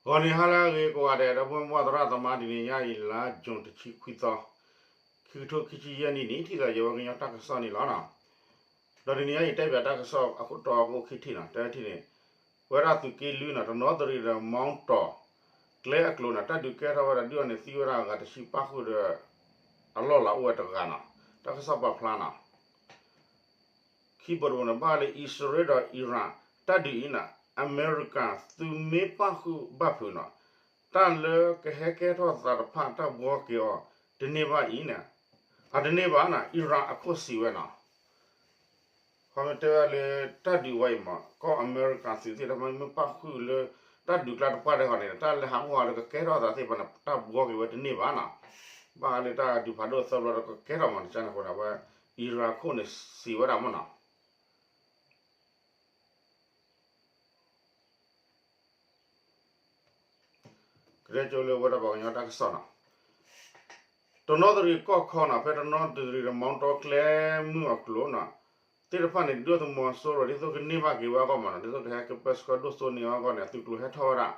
ဂီၤနံၤဟါလၢအဂ့ၤကိးဂၤဒဲး ဒီပုၢ်ဝဲၢ်မုၢ်သရၣ်သမါ တနံၤညါအံၤ လါယူၤတဆံခွံသီ ခံကထိခံဆံယဲၢ်နံၣ်န့ၣ် ထံၣ်သးယဝဲကညီတၢ်ကစီၣ်န့ၣ်လီၤ. ဒီးတနံၤညါအံၤတဲပၠးတၢ်ကစီၣ်အခိၣ်တီကအိၣ်ခံထံၣ်နီၤ, တထံၣ်န့ၣ် ပဝဲဒၣ်သုးက့လွံၢ်နီၤ တနီသရံၣ်ဒီး မီတီၤ ကျဲအကျိၤန့ၣ် တၢ်ဒုးကဲထီၣ်ဝဲဒၣ်ဒုးအီၤန့ၣ် သံဝဲဒၣ်အဂၤတဆံပၣ်ဃုာ်ဒီး အလီၢ်လၤအိၣ်ဝဲတဂၤနီၤ, တၢ်ကစီၣ်ပာ်ဖျါနီၤ ခံဘိတဘိန့ၣ် ဘၣ်ဃးလၢအံၣ်စရ့လးဒီးအံရၣ် တၢ်ဒုးအံၤန့ၣ် အမဲရကၤသုးမ့ၢ်ပၣ်ဃုာ်ဘၣ်ဖုးနီၤ, တၢ်လၢကဟဲကဲထီၣ်သးတဖၣ်တၢ်ဘှီက့ၤအီၤ တန့ၢ်ဘၣ်အံၤန့ၣ်, အတန့ၢ်ဘၣ်နီၤ အံရၣ်အခိၣ်စံးဝဲနီၤ ခီမ့ၢ်တဲဝဲလၢတၢ်ဒုးဝဲအံၤမး ကီၢ်အမဲရကၤသုးသ့ၣ်တဖၣ်မ့ၢ်ပၣ်ဃုာ်လၢ တၢ်ဒုးကျါတပှၢ်တခီန့ၣ် တၢ်လၢဟးအိၣ်ဟးလၢကကဲထီၣ်သးသ့ၣ်တဖၣ်န့ၣ် တၢ်ဘှီက့ၤဝဲတန့ၢ်ဘၣ်နီၤ, ဘၣ်ဃးလၢတၢ်ဒုးဖးဒိၣ်သၢဘျီဒီးကကဲထီၣ်မးန့ၣ် ကန့ၣ်အဃိန့ၣ် အဝဲ အံရၣ်အခိၣ်န့ၣ်စံးဝဲဒၣ်မးနီၤ ကတဲကၠိလၢဝဲဒၣ်ပှၤကညီတၢ်ကစီၣ်နီၤ, တနီသရံၣ်ကီၢ်ခီနီၤ ဖဲတနီသရံၣ်ဒီး မီတီၤကျဲမုၢ်အကျိၤနီၤ သ့ၣ်တဖၣ်န့ၣ် ဒုၣ်ဒါသုးမီၤစိရိၤ ဒ်သိးကန့ၢ်ဘၣ်က့ၤဝဲအဂီၢ်မးနီၤ ဒ်သိးကဟဲကပၢဆှၢဒိၣ်စိန့ၢ်အဂီၢ်န့ၣ် အသုးကျိၤဟဲထီၣ်ဝဲဒၣ်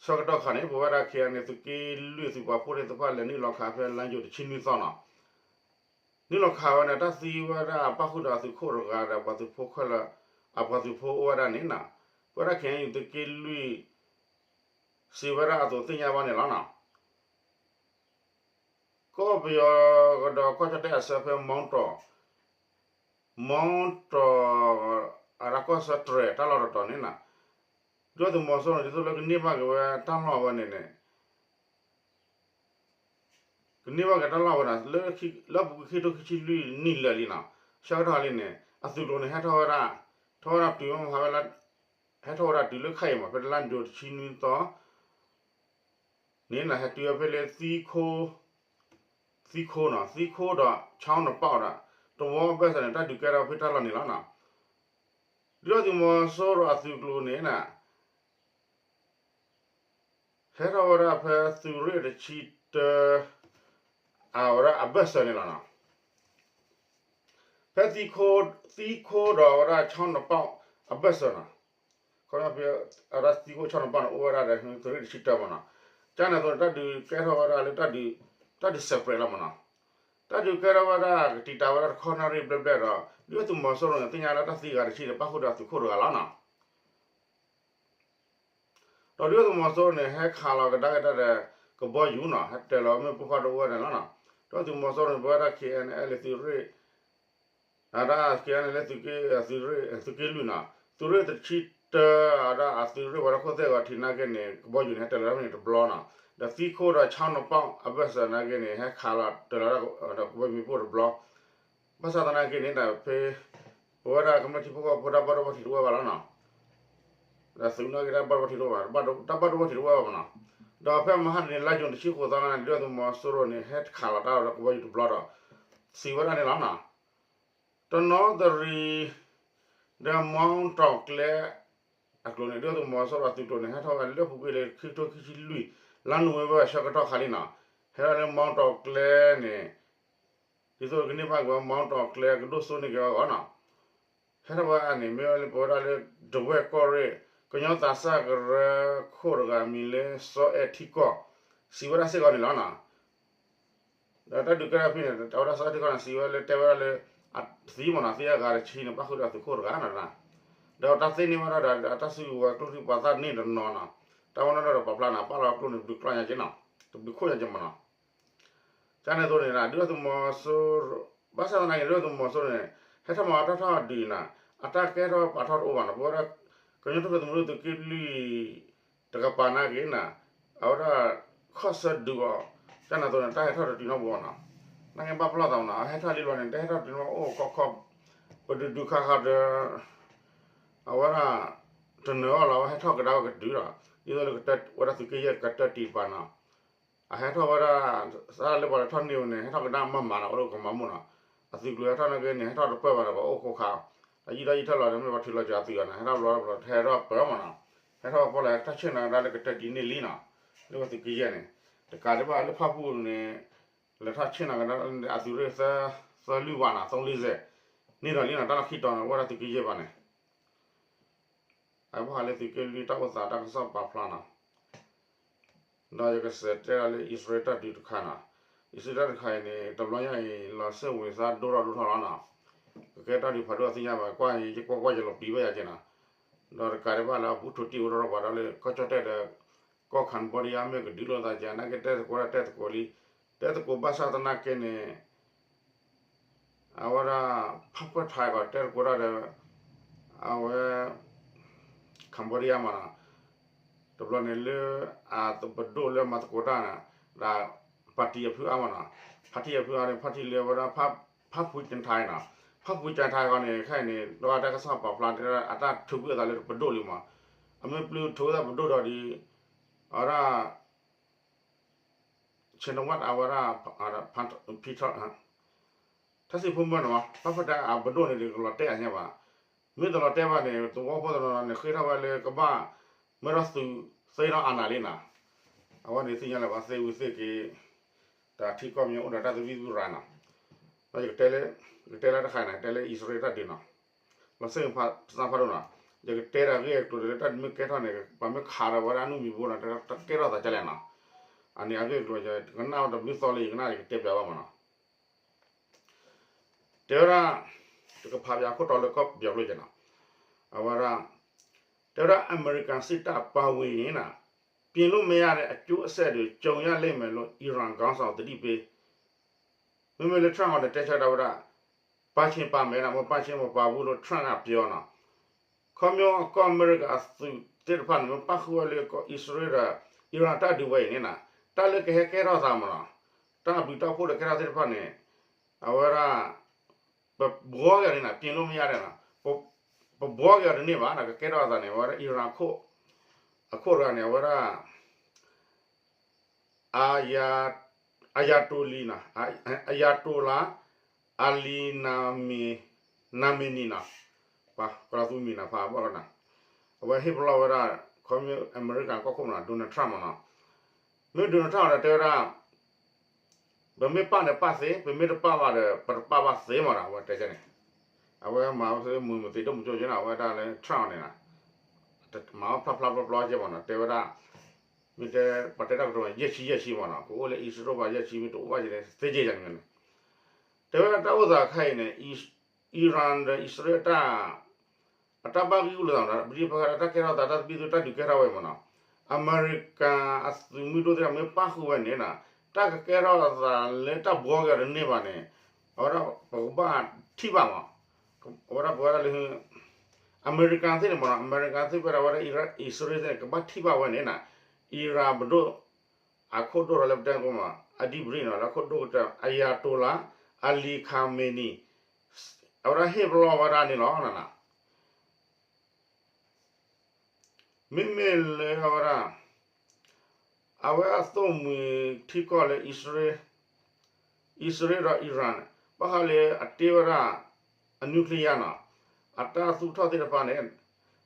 ဆၢကတီၢ်ခါန့ၣ် ပဝဲဒၣ် ခ့ၣ်အဲၣ်အဲၣ်လ့ၣ် သုးက့လွံၢ်အသုးပာ်ဖှိၣ်သ့ၣ်တဖၣ် လဲၤနုာ်လီၤခးဖဲလါယူၤတဆံနွံသီနီၤ နုာ်လီၤခးဝဲန့ၣ် တၢ်သံဝဲဒၣ်ပၣ်ဃုာ်ဒီးအသုးခိၣ်တဂၤဒီး ပှၤသုးဖိခဲလၢာ် အပှၤသုးဖိအိၣ်ဝဲဒၣ်န့ၣ်နီၤ, ပဝဲဒၣ် ခ့ၣ်အဲၣ်အဲၣ်ယူၣ် သုးက့လွံၢ် စံးဝဲဒၣ်အသိးသ့ၣ်ညါဘၣ်န့ၣ်လီၤနီၤ. ကီၢ်ပယီၤကဒီးကီၢ်ကၠီၣ်တဲၣ်အဆၢဖဲ မီတီၤ, မီတီၤ အတၢ်ကီၢ်ဆၢတြဲၤတၢ်လီၢ်တတီၤန့ၣ်နီၤ, ဒုၣ်ဒါသုးမီၤစိရိၤန့ၣ် ဒ်သိးလၢကန့ၢ်ဘၣ်က့ၤဝဲတၢ်လီၢ်ဝဲန့ၣ်န့ၣ် ကန့ၢ်ဘၣ်က့ၤတၢ်လီၢ်ဝဲဒၣ် လၢပူၤကွံာ်ခံကထိခံဆံလွံၢ်နံၣ်လၢာ်လံနီၤ, ဆၢကတီၢ်လံန့ၣ် အသုးကျိၤန့ၣ် ဟဲထီၣ်ဝဲဒၣ်, ထီၣ်ဝဲဒၣ်တုၤမ့ၢ်ဖဲလၢ, ဟဲထီၣ်ဝဲဒၣ်တုၤလၢခဲအံၤမး ဖဲလါယူၤတဆံနွံသီ န့ၣ်နီၤ ဟဲတုၤဝဲဖဲလၢ သံခိ, သံခိနီၤ သံခိဒီး ဆီနပီၣ်ဒီး တဝီအဘၢၣ်စၢၤန့ၣ် တၢ်ဒုးကဲထီၣ်ဖဲတၢ်လီၢ်န့ၣ်လီၤနီၤ. ဒုၣ်ဒါသုးမီၤစိရိၤအသုးကျိၤန့ၣ်နီၤ ဟဲထီၣ်ဝဲဒၣ်ဖဲသုးရ့ၣ်တဆံတၢ အဝဲဒၣ်အဘၢၣ်စၢၤန့ၣ်လီၤနီၤ. ဖဲသံခိ, သံခိဒီးဝဲဒၣ်ဆီနပီၣ်အဘၢၣ်စၢၤနီၤ, ခီဖျိ အဝဲဒၣ်သံခိဆီနပီၣ်န့ၣ် အိၣ်ဝဲဒၣ်ဒီးသုးရ့ၣ်တဆံတၢမးနီၤ. ကန့ၣ်အသိးန့ၣ် တၢ်ဒုးကဲထီၣ်ဝဲဒၣ်လၢ တၢ်ဒုး separate လီၤမးနီၤ. တၢ်ဒုးကဲထီၣ်ဝဲဒၣ်ကတံာ်တာ်ဝဲဒၣ်တခီနၣ်ရံၣ်ဘျဲၣ်ဘျဲၣ်ဒီး ဒုၣ်ဒါသုးမီၤစိရိၤန့ၣ် သ့ၣ်ညါလၢတၢ်သံဂၤတဆံန့ၣ် ပၣ်ဃုာ်ဒီးအသုးခိၣ်တဂၤလီၤနီၤ. ဒီးဒုၣ်ဒါသုးမီၤစိရိၤန့ၣ် ဟဲခးလီၤကဒါက့ၤတၢ်ဒီး ကဘီယူၤနီၤ, ဟဲတၢၤလီၤမ့ၣ်ပိၢ်ဖးဒိၣ်အိၣ်ဝဲန့ၣ်လီၤနီၤ. ဒုၣ်ဒါသုးမီၤစိရိၤန့ၣ် ပဝဲဒၣ် ခ့ၣ်အဲၣ်အဲၣ်လ့ၣ် သုးရ့ၣ် အဒၣ် ခ့ၣ်အဲၣ်အဲၣ်လ့ၣ် သုးက့လွံၢ်နီၤ, သုးရ့ၣ်တဆံတၢ အဒၣ်အသုးရ့ၣ်ဝဲဒၣ်ခိၣ်သ့ၣ်ဂီၤထံးနာ်က့န့ၣ် ကဘီယူၤန့ၣ် ဟဲတၢၤလီၤမ့ၣ်ပိၢ်တဘျီနီၤ, ဒီးသံခိဒီးဆီနပီၣ်အဘၢၣ်စၢၤနာ်က့န့ၣ် ဟဲခးလီၤတၢၤလီၤဒီးကဘီယူၤမ့ၣ်ပိၢ်တဘျီ ဘၣ်ဆၣ်သနာ်က့န့ၣ် ဖဲ ပဝဲဒၣ်ကမျၢၢ်ထံဖိကီၢ်ဖိတၢ်ဘၣ်ဒိဘၣ်ထံးတအိၣ်ဘၣ်လီၤနီၤ. ဒီးသုးနာ်က့တၢ်ဘၣ်ဒိဘၣ်ထံးတအိၣ်ဘၣ်, တၢ်ဘၣ်ဒိဘၣ်ထံးတအိၣ်ဘၣ်မးနီၤ. ဒီးဖဲမဟါတနံၤ လါယူၤတဆံဃိးသီန့ၣ် ဒုၣ်ဒါသုးမီၤစိရိၤန့ၣ် ဟဲခးလီၤတၢ်ဒီးကဘီယူၤတဘျီဒီး စံးဝဲဒၣ်န့ၣ်လီၤနီၤ. တနီသရံၣ် ဒီးမီတီၤကျဲ အကျိၤန့ၣ် ဒုၣ်ဒါသုးမီၤစိရိၤအသုးကျိၤန့ၣ် ဟဲထီၣ်ဝဲလၢပူၤကွံာ်လၢခံကထိခံဆံလွံၢ် လါနိၣ်ဝ့ဘၢၣ်အဆၢကတီၢ်ခါလံနီၤ, ဟဲထီၣ်လၢမီတီၤကျဲန့ၣ် ဒ်သိးကန့ၢ်ဘၣ်က့ၤဝဲမီတီၤကျဲကဒိၣ်စိန့ၢ်က့ၤအဂီၢ်နီၤ, ဟဲထီၣ်ဝဲန့ၣ် မ့ၢ်ဝဲလၢပဝဲဒၣ်လၢ ဒဝဲၢ်ကီၢ်ရ့ၣ် ကညီသးစၢ်ကရၢခိၣ်တဂၤမံၤလၢ စီၤအဲၣ်ထံကီၢ် စံးဝဲဒၣ်စ့ၢ်ကီးန့ၣ်လီၤနီၤ. ဒီးတၢ်ဒုးကဲထီၣ်ဖဲန့ၣ် အဝဲဒၣ်စီၤအဲၣ်ထံကီၢ်န့ၣ် စံးဝဲလၢတဲဝဲဒၣ်လၢ အသံမ့ၢ်နီၤ သံအဂၤတဆံန့ၣ် ပၣ်ဃုာ်ဒီးအသုးခိၣ်တဂၤနီၤ, ဒီးတၢ်သ့န့ၢ်ဝဲဒၣ်ဒီး အတၢ်စုကဝဲၤကျိၣ်ထံပာ်သးန့ၢ်တနီၤနီၤ, တၢ်ဝဲနီၢ်ဒီးပာ်ဖျါန့ၣ် ပာ်လီၤကျိၣ်န့ၣ် တဘျုးကျိၣ်ညါက့နီၤ, တဘျုးခိၣ်ညါက့မ့ၢ်နီၤ. ကန့ၣ်အသိးန့ၣ် ဒုၣ်ဒါသုးမီၤစိရိၤ ဘၣ်ဆၣ်သနာ်က့ ဒုၣ်ဒါသုးမီၤစိရိၤန့ၣ် ဟဲထီၣ်မၤတၢ်ထီၣ်ဒုးနီၤ အတၢ်ကဲထီၣ်ပာ်ထီၣ်တအိၣ်ဘၣ်နီၤ, ပဝဲဒၣ် ကညီတၢ်ဖံးသုးမုၢ်ဒိၣ်သုးက့လွံၢ် တကပၤနာ်က့နီၤ အဝဲဒၣ် ခီၣ်ဆၢဒုးအီၤ ကန့ၣ်အသိးန့ၣ် တၢ်ဟဲထီၣ်တတုၤနီတဘျီနီၤ, နာ်က့ဘၣ်ပလီၢ်သးမးနီၤ အဟဲထီၣ်လံလီၤန့ၣ် တဟဲထီၣ်တတုၤနီတဘျီ အိၣ်ခီခီ ပဒုးဒုးခါခါဒီး အဝဲဒၣ် တနၢၤအီၤလီၤ အဝဲဟဲထီၣ်ကဒါဝဲကတုၤဒီး ဒ်သိးလၢကတၢၢ်ဝဲဒၣ်သုးက့ယဲၢ်ကတၢၢ်တံၢ်တပၤနီၤ အဟဲထီၣ်ဝဲဒၣ် စးလၢပှၤလဲၤထီၣ်န့ၢ်ဝဲန့ၣ် ဟဲထီၣ်ကဒါမၤမၤနီၤ အိၣ်လၢကမၤမူနီၤ, အသုးကျိၤဟဲထီၣ်နာ်က့န့ၣ် ဟဲထီၣ်တပၢၢ်ဘၣ်ဒီး ပှၤအိၣ်ခိးခါ, ဒီးယံာ်ထီၣ်ယံာ်ထီၣ်လီၤဒီး မ့ၢ်ပှၤထုးလီၤစှၤအသုးအီၤန့ၣ် ဟဲထီၣ်ဘျီဘျီ ဟဲထီၣ်ပၢၢ်မးနီၤ, ဟဲထီၣ်ပၢၢ်လီၤ ဟဲထီၣ်ဆ့ၣ်နီၤကဒါလၢကတၢၢ်တံၢ်န့ၣ်လံနီၤ, လၢပှၤသုးက့ယဲၢ်န့ၣ်, တကးဒံးဘၣ်လၢဖၣ်ပူၣ်န့ၣ် လဲၤထီၣ်ဆ့ၣ်နီၤကဒါ အသုးရ့ၣ်သၢလွံၢ်ဝးနီၤ သုံးလေးဆယ် န့ၢ်ဒီးလံနီၤ တၢ်လီၢ်ခံတီၤန့ၣ် အိၣ်ဝဲဒၣ်သုးက့ယဲၢ်ဘၣ်န့ၣ် အဘၣ်ဃးလၢသုးက့လွံၢ်တၢ်အိၣ်သးတၢ်ကစီၣ်ပာ်ဖျါနီၤ, ဒီးယကစးတဲဒၣ်လၢအံၣ်စရ့လးတၢ်ဒုးတခါနီၤ, အံၣ်စရ့လးတၢ်ဒုးတခါအံၤန့ၣ် တဘျီညါအံၤ လီၤစ့ၣ်ဝံၤသးဒိၣ်ထီၣ်ဒိၣ်ထီၣ်လီၤနီၤ, ကကဲတၢ်ဒုးဖးဒိၣ်အသ့ၣ်ညါဘၣ် ကွၢ်ယကွၢ်ကွၢ်ယလီၤပျံၤဘၣ်ယၤက့နီၤ, ဒီးတကးဒံးဘၣ်လၢအဘူးထိၣ်တံၢ်အိၣ်ထီၣ်ပှၤဒီးလၢကီၢ်ကၠီၣ်တဲၣ်ဒီး ကီၢ် Cambodia မ့ၢ်ကဒုးလိာ်သးကန့ၣ်က့ တဲသကိးတၢ်တဲသကိးလံ, တဲသကိးဘၣ်ဆၣ်သနာ်က့န့ၣ် အဝဲဒၣ် ဖၣ်ပှဲၢ်ထါကီးတဲသကိးတၢ်ဒီး အဝဲ Cambodia မနီၤ, တဘျီန့ၣ်လၢ အပဒိၣ်လၢမၤသကိးတၢ်န့ၣ် ဒီး party အဖုအါမနီၤ, party အဖုအါန့ၣ် party လၢအဝဲဒၣ် ဖၣ်ပူၤကၠၣ်ထါနီၤ, ဖၣ်ပူၤကၠၣ်ထါကီးန့ၣ် ခဲအံၤန့ၣ် ဒီးတၢ်ကစီၣ်ပာ်ဖျါတဲအတၢ်ထုးကွံာ်အသးလၢပဒိၣ်လံမး, အမ့ၢ်ပျုၢ်ထုးဝဲသးပဒိၣ်ဒီးဒ် အဝဲဒၣ် ဆ့ၣ်နီၤဝး အဝဲဒၣ် ဖံထီၣ် ထၣ်စံးဖိမုၣ်န့ၣ်မး ဖၣ်ပှဲၢ်ထါအပဒိၣ်န့ၣ်ဒီးကလီၤတဲာ်အညါဘၣ်, မ့ၢ်တလီၤတဲာ်ဘၣ်န့ၣ် သဝီဖိတနီၤန့ၣ် ဃ့ထီၣ်ဝဲလၢကဘၣ် မ့ၢ်ဒီးသုးသ့ဒီးအနးလံနီၤ, အဝဲန့ၣ်သ့ၣ်ညါလၢပှၤသ့ဝံၤသ့က့ၤ တၢ်ထံကီၢ်မ့ၢ်အိၣ်ဒီးတၢ်သဘံၣ်သဘုၣ်ရၤနီၤ, ဒီးယကတဲလၢ ယကတဲလၢတခါန့ၣ် တဲလၢအံၣ်စရ့လးတၢ်ဒုးနီၤ, လီၤစ့ၣ်ဝံၤသးဖးဒိၣ်နီၤ, ယကတဲတၢ်ဂ့ၢ်အကျိၤဒီးလၢတၢ်မ့ၢ်ကဲထီၣ်န့ၣ် ပှၤမ့ၢ်ခးဒီးဝဲဒၣ်အနူမံၤဘိနီၤ တကဲထီၣ်သးကလဲၣ်နီၤ, အန့ၣ်အဂ့ၢ်အကျိၤ ယကနၣ်ဝဲတဘျုးသီလံ ယကနၣ်ယကတဲပျးဘၣ်မးနီၤ, တဲဝဲဒၣ် တကဖးပၠးခိၣ်တီလၢကီၢ်ပယီၤဖျိကနီၤ, အဝဲဒၣ် တဲဝဲဒၣ် အမဲရကၤစစ်တပ်ပါဝင်ရင် ပြင်လို့မရတဲ့အကျိုးဆက်တွေ ကြုံရလိမ့်မယ်လို့ အီရန်ခေါင်းဆောင်သတိပေး မ့မ့ၢ်လၢ Trump န့ၣ် တဲဆၢဒၣ်ဝဲဒၣ် ပါချင်ပါမယ် မ့ၢ်ပါချင်မပါဘူးလို့ Trump ကပြောနီၤ, ခီဖျိကီၢ်အမဲရကၤအသုးသ့ၣ်တဖၣ်န့ၣ် မ့ၢ်ပၣ်ဃုာ်ဝဲလၢကီၢ်အံၣ်စရ့လးဒီး အံၣ်ရၣ်တၢ်ဒုးဝဲအံၤန့ၣ်နီၤ, တၢ်လၢကဟဲကဲထီၣ်သးမးနီၤ, တၢ်အဘျုးတၢ်ဖှိၣ်ဒီးကဲထီၣ်သ့ၣ်တဖၣ်န့ၣ် အဝဲဒၣ် ပဘှီက့ၤအီၤန့ၣ်နီၤ ပြင်လို့မရတဲ့နီၤ, ပဘှီက့ၤအီၤတန့ၢ်ဘၣ်နီၤ ကကဲထီၣ်အသးန့ၣ် အဝဲဒၣ်အံၣ်ရၣ်အခိၣ် အခိၣ်တဂၤန့ၣ် အဝဲဒၣ် အယၤတိလံနီၤ, အယၤတိလါ အလံ နမ့ၢ်နံၤနီၤ, ပှၤကီၢ်သူမံၤနီၤ ဖးဘၣ်နီၤ, အဝဲဟ့ၣ်ပလီၢ်ဝဲဒၣ် ခီဖျိအမဲရကၤကီၢ်ခိၣ်မးနီၤ Donald Trump မးနီၤ, မ့ၢ် Donald Trump ဒီးတဲဝဲဒၣ် ပမ့ၢ်ပာ်န့ၣ်ပာ်သ့, ပမ့ၢ်တပာ်ဘၣ်ဒီး ပတပာ်ဘၣ်သ့မးနီၤ အဝဲတဲန့ၣ်, အဝဲမၤဝဲသ့မုာ်မသံးဒိၣ်မုာ်ကၠိယဲနီၤ အဝဲဒၣ်လၢ Trump န့ၣ်နီၤ, မၤဝဲဖျါဖျါဖျါဖျါကဲမးနီၤ တဲဝဲဒၣ်, မ့ၢ်တဲ ပှၤတဲတၢ်ကတိၤ ယဲၢ်ဆံယဲၢ်ဆံမးနီၤ ကအိၣ်လၢအံၣ်စရ့လးဘၣ်ယဲၢ်ဆံ မ့ၢ်တအိၣ်ဘၣ်ယဲၢ်ဆံန့ၣ် သ့ကဲယဲၢ်န့ၣ်န့ၣ်, တဲဝဲဒၣ်တၢ်အိၣ်သးခဲအံၤန့ၣ် အံၣ်ရၣ်ဒီးအံၣ်စရ့လးတၢ် အတၢ်ဘၣ်ဂံၢ်ဂူာ်လိာ်သးမးနီၤ ပဒံးပခါတၢ်ကဲထီၣ်သးတၢ်သဘံၣ်သဘုၣ်တၢ်ဒုးကဲထီၣ်ဝဲမးနီၤ, အမဲရကၤအသုးမုၢ်ဒိၣ်သ့ၣ်တဖၣ်မ့ၢ်ပၣ်ဃုာ်ဝဲန့ၣ်နီၤ တၢ်ကကဲထီၣ်သးလၢတၢ်ဘှီက့ၤအီၤတန့ၢ်ဘၣ်န့ၣ် အဝဲဒၣ်ပကဘၣ်ထံၣ်ဘၣ်မး, အဝဲဒၣ်ပဝဲဒၣ်လၢ အမဲရကၤသ့ၣ်န့ၣ်မးနီၤ အမဲရကၤသ့ၣ်ပဝဲဒၣ်ဝဲဒၣ်အံၣ်စရ့လးသ့ၣ်န့ၣ် ကဘၣ်ထံၣ်ဘၣ်ဝဲန့ၣ်နီၤ, အံၣ်ရၣ်ပဒိၣ် အခိၣ်ဒိၣ်ထီၣ်လၢပတဲကီးမး အဒံးဘရံၣ်နီၤ လၢအခိၣ်ဒိၣ်ကတၢၢ် Ayatollah Ali Khamenei အဝဲဒၣ်ဟ့ၣ်ပလီၢ်ဝဲဒၣ်န့ၣ်လီၤ. မ့မ့ၢ်လၢအဝဲဒၣ် အဝဲအသိၣ်မှံၤထံကီၢ်လၢ အံၣ်စရ့လးဒီးအံၣ်ရၣ်န့ၣ် ဘၣ်ဃးလၢအတ့ဝဲဒၣ် အ nuclear နီၤ အတၢ်သူၣ်ထီၣ်သ့ၣ်တဖၣ်န့ၣ်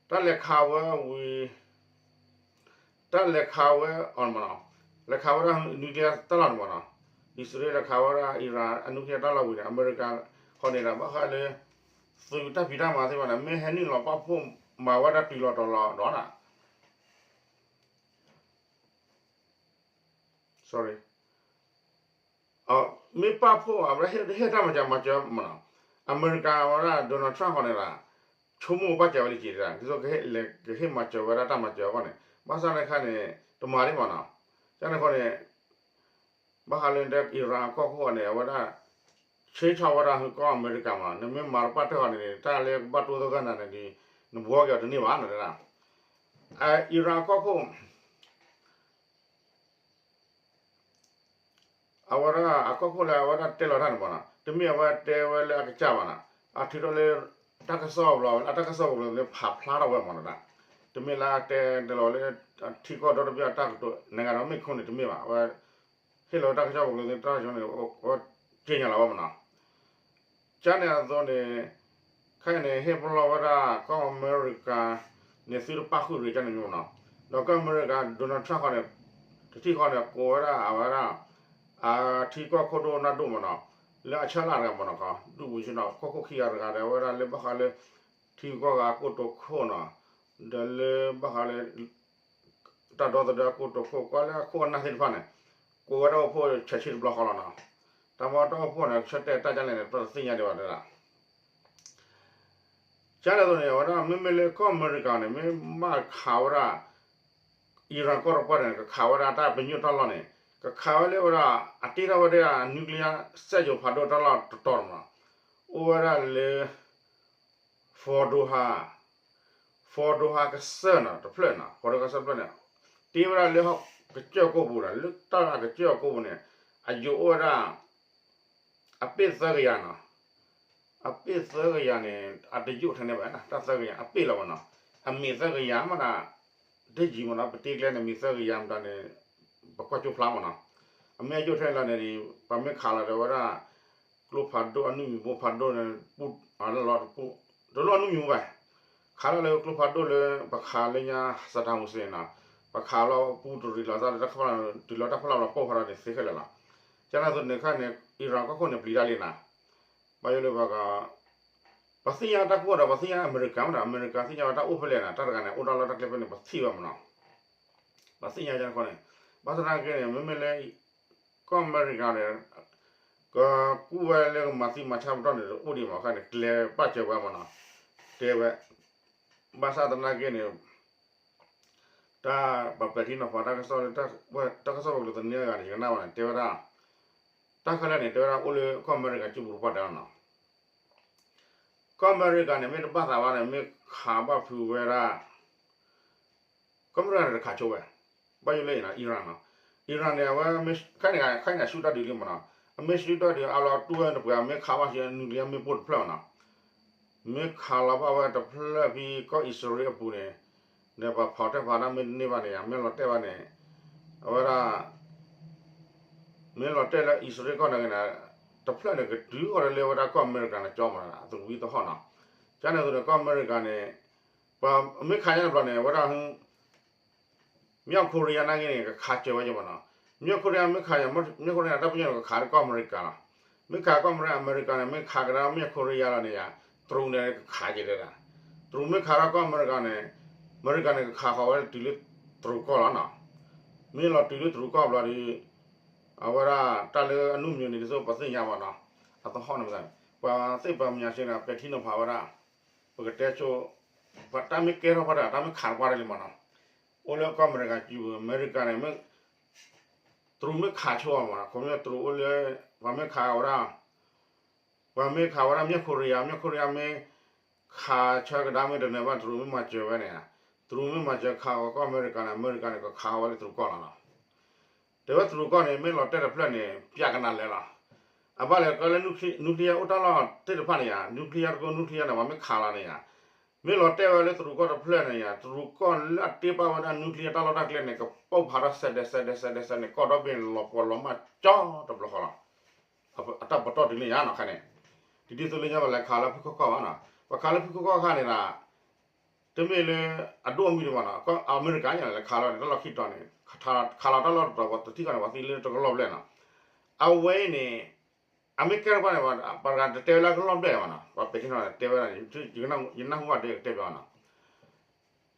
တၢ်လဲၤခးဝဲဝံၤ တၢ်လဲၤခးဝဲအီၤမးနီၤ လဲၤခးဝဲဒၣ် nuclear တၢ်လီၢ်န့ၣ်မးနီၤ အံၣ်စရ့လးလဲၤခးဝဲဒၣ်အံၣ်ရၣ်အ nuclear တၢ်လီၢ်ဝံၤန့ၣ် အမဲရကၤခီန့ၣ်ဒီး ဘၣ်ဃးလၢ သုးတၢ်ဖံးတၢ်မၤသ့ၣ်တဖၣ်န့ၣ် မ့ၢ်ဟဲနုာ်လီၤပာ်ဖှိၣ်မၤဝဲဒၣ်တုၤလီၤတီၤလီၤဒီး sorry မ့ၢ်ပာ်ဖှိၣ်အဝဲဟ့ၣ်တၢ်မၤစၢၤမၤစၢၤမးနီၤ အမဲရကၤဝဲဒၣ် Donald Trump ဃီန့ၣ်ဒီး ဆိကမိၣ်ပာ်စၢၤဝဲလံက့ၤဒၣ် ဒ်သိးကဟ့ၣ်မၤစၢၤဝဲဒၣ်တၢ်မၤစၢၤအဂီၢ်န့ၣ် ဘၣ်ဆၣ်န့ၣ်ခါန့ၣ် တမၤလံမးနီၤ ကန့ၣ်ဃီန့ၣ် ဘၣ်ဃးလၢအံၣ်ရၣ်အကီၢ်ခိၣ်န့ၣ် အဝဲဒၣ် ဆ့ထီၣ်ဝဲဒၣ်ဟုကီၢ်အမဲရကၤမးနီၤ နမ့ၢ်မၤတပာ်တၢၢ်ဃီန့ၣ် တၢ်လၢကဘၣ်တိသီကနၤန့ၣ်ဒီး နဘှီက့ၤအီၤတန့ၢ်ဘၣ်နီၤ အံၣ်ရၣ်အကီၢ်ခိၣ် အဝဲဒၣ်အကီၢ်ခိၣ်လၢအဝဲဒၣ်တဲလီၤတၢ်န့ၣ်မးနီၤ တမ့ၢ်အဝဲတဲဝဲလၢအကစၢ်ဘၣ်နီၤ အထုးထီၣ်လၢ တၢ်ကစီၣ်ဘျီဝဲ အတၢ်ကစီၣ်ဘျီန့ၣ် ဖးဖျါထီၣ်ဝဲမးနီၤ တမ့ၢ်လၢအတဲလီၤလၢ ထံကီၢ်ဒီတဘ့ၣ်အတၢ်ကတိၤ နဂၤဒီးမ့ၢ်ခိၣ်န့ၣ်တမ့ၢ်ဘၣ် အဝဲ ဟ့ၣ်လီၤတၢ်ကစီၣ်ဘျီန့ၣ် တၢ်ကစီၣ်န့ၣ် အဝဲက့ညါလီၤဝဲမးနီၤ ကန့ၣ်အသိးန့ၣ် ခဲအံၤန့ၣ် ဟ့ၣ်ပလီၢ်ဝဲဒၣ် ကီၢ်အမဲရကၤန့ၣ် သုတပာ်ဃုာ်ရ့ၣ်ကန့ၣ်မးနီၤ ဒီးကီၢ်အမဲရကၤ Donald Trump ဃီန့ၣ် တထံၣ်ဃီန့ၣ် ကိးဝဲဒၣ်အဝဲဒၣ် အထံကီၢ်ခိၣ်ဒိၣ်နၢ်ဒိၣ်မးနီၤ လၢအဆၢလၢ်တဂၤမးနီၤ ဒူၣ်ပူၤဆ့ၣ်နီၤ ကီၢ်ခိၣ်ခံဂၤတဂၤဒီး အဝဲဒၣ်လၢဘၣ်ဃးလၢ ထံဂုၤကီၢ်ဂၤအကိတိာ်ခိၣ်နီၤ ဒီးလၢဘၣ်ဃးလၢ တၢ်ဒီသဒၢအကိတိာ်ခိၣ် ကွၢ်လၢအခိၣ်အနၢ်သ့ၣ်တဖၣ်န့ၣ် ကိးဝဲတၢ်အိၣ်ဖှိၣ်ဆဲးဆ့တဘျီဃီလီၤနီၤ. တၢ်မ့ၢ်တၢ်အိၣ်ဖှိၣ်န့ၣ် ကဆၢတဲာ်တၢ်ဒ်လဲၣ်န့ၣ် တသ့ၣ်ညါဒံးဘၣ်ဒၣ်. ကန့ၣ်အသိးန့ၣ် အဝဲဒၣ် မ့မ့ၢ်လၢကီၢ်အမဲရကၤန့ၣ် မ့ၢ်ဘၣ်ခးဝဲဒၣ် Iran ကီၢ်တပှၢ်န့ၣ် ကခးဝဲဒၣ်တၢ်ပညိၣ်တၢ်လီၢ်န့ၣ် ကခးဝဲလၢဝဲဒၣ် အတ့ထီၣ်ဝဲဒၣ် nuclear စဲးယိၤဖးဒိၣ်တၢ်လီၢ်တတီၤမးနီၤ. အိၣ်ဝဲဒၣ်လၢ Fordow ဟါ Fordow ဟါကစၢၢ်နီၤ တဖျၢၣ်နီၤ Fordow ကစၢၢ်တဖျၢၣ်န့ၣ် တ့ဝဲဒၣ်လၢဟီၣ်ကစၢၢ်ကိၣ်ပူၤဒီး လၢတၢ်လၢကစၢၢ်အကိၣ်ပူၤန့ၣ် အယိၤအိၣ်ဝဲဒၣ် အပ့ၢ်သၢကယၤနီၤ. အပ့ၢ်သၢကယၤန့ၣ် အတယိာ်ထဲန့ၣ်ဘၣ် တၢ်သၢကယၤ အပ့ၢ်လီၤမးနီၤ. အမ့ၢ်သၢကယၤမးနီၤ တယံာ်မးနီၤ ပတ့ကျဲန့ၣ် မ့ၢ်သၢကယၤမတၤန့ၣ် ပကွၢ်ကၠိဖျါမးနီၤ. အမ့ၢ်အယိာ်ထဲန့ၣ်လီၤန့ၣ် ပမ့ၢ်ခးလီၤဒီးဝဲဒၣ် ကျိဖးဒိၣ်အနုၢ်မံၤဘိဖးဒိၣ်န့ၣ် ပူၣ်လီၤတပူၣ် တလိၣ်အနုၢ်မံၤဘိဘၣ်. ခးလီၤလၢကျိဖးဒိၣ်လၢ ပခးလၢညါ Saddam Hussein နီၤ ပခးလီၤပူတရံးလီၤသးလၢတၢ်ဖီလာ် တုၤလီၤတၢ်ဖီလာ်လီၤပိၢ်ဖးထီၣ်န့ၣ်သ့ခဲလၢာ်လီၤ. ကန့ၣ်အသိးန့ၣ်ခါန့ၣ် Iran ကီၢ်ခိၣ်န့ၣ်ပျံၤတၢ်လံနီၤ. ဘၣ်ယိၣ်လၢပှၤက ပှၤသ့ၣ်ညါတၢ်ကီဒီး ပှၤသ့ၣ်ညါအမဲရကၤမးဒီး အမဲရကၤသ့ၣ်ညါဝဲတၢ်အိၣ်ဖဲလဲၣ်နီၤ တၢ်တဂၤန့ၣ် အိၣ်တၢ်လီၢ်တၢ်ကျဲဖဲန့ၣ် ပထံၣ်ဝဲမးနီၤ. ပှၤသ့ၣ်ညါန့ၣ် ဘၣ်ဆၣ်သနာ်က့န့ၣ် မ့မ့ၢ်လၢ ကီၢ်အမဲရကၤန့ၣ် ကကူၣ်ဝဲလၢကမၤသံမၤဆါပတီၢ်န့ၣ် အိၣ်ဒံးမးခါန့ၣ် ကျဲၤပာ်စၢၤဝဲမးနီၤ. တဲဝဲ ဘၣ်ဆၣ်သနာ်က့န့ၣ် တၢ်ပပဲာ်ထံနီၤဖးတၢ်ကစီၣ်လၢ တၢ်ကစီၣ်ပကလုာ်သန့အဂၤန့ၣ် ယကနၣ်ဘၣ်န့ၣ် တဲဝဲဒၣ် တၢ်ခဲလၢာ်န့ၣ် တဲဝဲဒၣ်အိၣ်လၢကီၢ်အမဲရကၤစုပူၤတပှၢ်တၢၢ်နီၤ. ကီၢ်အမဲရကၤန့ၣ် မ့ၢ်တဘၣ်သးဘၣ်န့ၣ် မ့ၢ်ခးဘၣ်ဖုးဝဲဒၣ် ကီၢ်အမဲရကၤန့ၣ်တခးဆိဝဲ ဘၣ်ယိၣ်လၢ Iran နီၤ. Iran န့ၣ် အဝဲ ခဲအံၤန့ၣ် ခဲအံၤန့ၣ် ဆူၣ်တၢ်ဒုးလံမးနီၤ. အမ့ၢ်ဆူၣ်တၢ်ဒုးအါလီၤတူၢ်ဝဲတပှဲၤ အမ့ၢ်ခးဘၣ်ဆံး nuclear မ့ၣ်ပိၢ်တဖျၢၣ်မးနီၤ. မ့ၢ်ခးလီၤဘၣ်ဝဲတဖျၢၣ်ဖဲ ကီၢ်အံၣ်စရ့လးအပူၤန့ၣ် ဒီးပှၤဖီၣ်တဲဖးတၢ်မ့ၢ်တန့ၢ်ဘၣ်န့ၣ် မ့ၢ်လီၤတဲာ်ဘၣ်န့ၣ် အဝဲဒၣ် မ့ၢ်လီၤတဲာ်လၢအံၣ်စရ့လးကီၢ်န့ၣ် တဖျၢၣ်န့ၣ် ကတုၤဃီၤဒီးလၢဝဲဒၣ်ကီၢ်အမဲရကၤန့ၣ်ကၠီမးနီၤ အသဝံသဟီၣ်နီၤ. ကန့ၣ်အသိးန့ၣ် ကီၢ်အမဲရကၤန့ၣ် ပှၤမ့ၢ်ခးညါတဘျီန့ၣ် အဝဲဒၣ် မြောက်ကိုရီးယား နာ်က့န့ၣ် ကခးစၢၤဝဲက့ၤမးနီၤ. မြောက်ကိုရီးယား မ့ၢ်ခး မြောက်ကိုရီးယား တၢ်ပညိၣ်န့ၣ် ကခးကီၢ်အမဲရကၤလီၤ. မ့ၢ်ခးကီၢ်အမဲရကၤန့ၣ် မ့ၢ်ခးကဒါ မြောက်ကိုရီးယား လီၤန့ၣ်ယါ တရူးန့ၣ် ကခးက့ၤဒၣ်. တရူးမ့ၢ်ခးထီၣ်ကီၢ်အမဲရကၤန့ၣ် အမဲရကၤန့ၣ် ကခးဃီၤဝဲတုၤလၢတရူးကီၢ်လီၤနီၤ. မ့ၢ်လီၤတုၤလၢတရူးကီၢ်ဘျီဒီး အဝဲဒၣ်တၢ်လၢအနုၢ်မံၤန့ၣ် ဒ်သိးပသ့ၣ်ညါဘၣ်နီၤ. အသဟီၣ်န့ၣ် ပှၤသ့ၣ်ပှၤမၠးဆ့န့ၣ် ပဲာ်ထံနီၤဖးဝဲဒၣ် ပကတဲဆိ တၢ်မ့ၢ်ကဲထီၣ်ပှၤတဂၤ တၢ်မ့ၢ်ခးတပှၢ်တၢၢ်လံမးနီၤ. အိၣ်လၢကီၢ်အမဲရကၤစုပူၤ အမဲရကၤန့ၣ် တရူးမ့ၢ်ခးဆိအီၤမးနီၤ ခီဖျိတရူးအိၣ်လၢ ပှၤမ့ၢ်ခးဝဲဒၣ် ပှၤမ့ၢ်ခးဝဲဒၣ် မြောက်ကိုရီးယား မြောက်ကိုရီးယား မ့ၢ်ခးဆၢကဒါမ့ၢ်တနၢၤဘၣ် တရူးမ့ၢ်မၤစၢၤဝဲန့ၣ် တရူးမ့ၢ်မၤစၢၤခးဃီၤကီၢ်အမဲရကၤန့ၣ် အမဲရကၤန့ၣ် ကခးဃီၤဝဲလၢတရူးကီၢ်လီၤနီၤ. တဲဝဲတရူးကီၢ်န့ၣ် မ့ၢ်လီၤတဲာ်တဖျၢၣ်န့ၣ် ပျးကနၤလဲၣ်လီၤ. အဘၣ်လဲၣ်ကီလၢ nuclear အိၣ်တၢ်လီၢ်သ့ၣ်တဖၣ်န့ၣ်ယါ nuclear တကိ nuclear န့ၣ် ပှၤမ့ၢ်ခးလီၤန့ၣ်ယါ မ့ၢ်လီၤတဲာ်ဝဲလၢတရူးကီၢ်တဖျၢၣ်န့ၣ်ယါ တရူးကီၢ်လၢအတ့ပာ်ဝဲဒၣ် nuclear တၢ်လီၢ်တၢ်ကျဲန့ၣ် ကပိာ်ဖးထီၣ်စဲးဒဲးစဲးဒဲးစဲးဒဲးစဲးန့ၣ် ကီၢ်ဒီဘ့ၣ်န့ၣ် လီၤပှီၢ်လီၤမၢ်ကၠီတဘျီဃီလီၤ. အတၢ်ပတီၢ်တုၤလၢညါနီၤခါန့ၣ် ဒ်ဒ်သိးလၢညါပှၤလဲၤခးလၢဖုခီၣ်ခီၣ်ဘၣ်နီၤ ပှၤခးလၢဖုခီၣ်ခီၣ်ခါန့ၣ်ဒီး တမ့ၢ်လၢအဒိၣ်အမုၢ်ဒံးဘၣ်နီၤ အမဲရကၤလဲၤခးလီၤန့ၣ် တၢ်လီၢ်ခံတီၤန့ၣ် ခးလီၤတၢ်လီၢ်တတီၤ ပှၤတထံၣ်ဃီန့ၣ် ပှၤသံလၢတကလီၢ်ဘျဲၣ်နီၤ အဝဲအံၤန့ၣ် အမ့ၢ်ကဲထီၣ်ပှၢ်န့ၣ် ပှၤတဂၤတတဲဝဲလၢကလီၢ်ဘျဲၣ်ဘၣ်နီၤ ပှၤပဲာ်ထံနီၤတဲဝဲဒၣ်န့ၣ် ယနၢ်ဟူဘၣ်ဒ်ကတဲဘၣ်နီၤ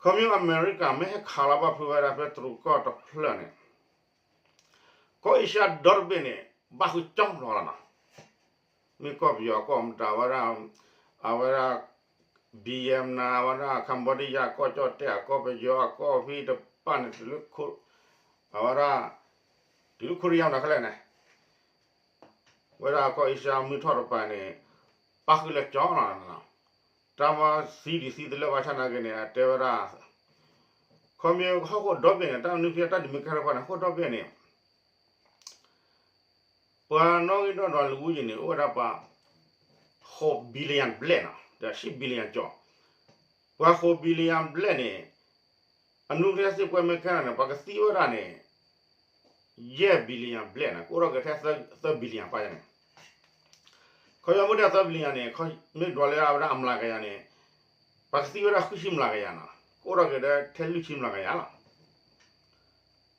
ခီဖျိအမဲရကၤမ့ၢ်ဟဲခးလီၤဘၣ်ဖုးဝဲဒၣ်ဖဲတရူးကီၢ်တဖျၢၣ်န့ၣ် ကီၢ်အ့ရှါဒီတဘ့ၣ်န့ၣ် ဘၣ်ဃုာ်ကၠီလီၤလီၤနီၤ မ့ၢ်ကီၢ်ပယီၤအကီၢ်မတၤဝဲဒၣ် အဝဲဒၣ် Vietnam ဝဲဒၣ် Cambodia ကီၢ်ကၠီၣ်တဲၣ်အကီၢ်ပယီၤအကီၢ်ဖဲတပၣ်န့ၣ် တုၤလၢ အဝဲဒၣ် တုၤလၢခိရံယါမတၤခဲလၢာ်န့ၣ် ဝဲဒၣ်ကီၢ်အ့ရှါမုၢ်ထီၣ်တပၤန့ၣ် ပၣ်ဃုာ်လၢကၠီလီၤ. တၢ်မၤသံဒံးသံတလၢဘၣ်ဆၣ်နာ်က့န့ၣ် အတဲဝဲဒၣ် ခီဖျိဟီၣ်ခိၣ်ဒီဘ့ၣ်န့ၣ် တၢ်နုၢ်ချံတၢ်ဒုးမ့ၢ်ကဲထီၣ်ပှၢ်န့ၣ် ဟီၣ်ခိၣ်ဒီဘ့ၣ်န့ၣ် ပှၤနီၣ်ဂံၢ်နီၣ်ဒွးလၢဝံယံၤန့ၣ် အိၣ်ဝဲဒၣ်ပှၤ ဃိး billion ဘျဲၣ်နီၤ ဒီး ဆံ billion ကၠီ ပှၤဃိး billion ဘျဲၣ်န့ၣ် အနုၢ်ချံစ့ၢ်ကီးမ့ၢ်ကဲထီၣ်န့ၣ် ပှၤကသံဝဲဒၣ်န့ၣ် ယဲၢ် billion ဘျဲၣ်န့ၣ် ကအိၣ်ထီၣ်က့ၤထဲ သၢ billion ပၢ်ယါန့ၣ် ခီဖျိမ့ၢ်တဲသၢ billion န့ၣ် မ့ၢ်ဒွးလၢအဝဲဒၣ်အမျးကယၤန့ၣ် ပှၤကသံဝဲဒၣ်ဃုဆံမျးကယၤနီၤ ကအိၣ်ထီၣ်က့ၤဒီးထဲလွံၢ်ဆံမျးကယၤလီၤ.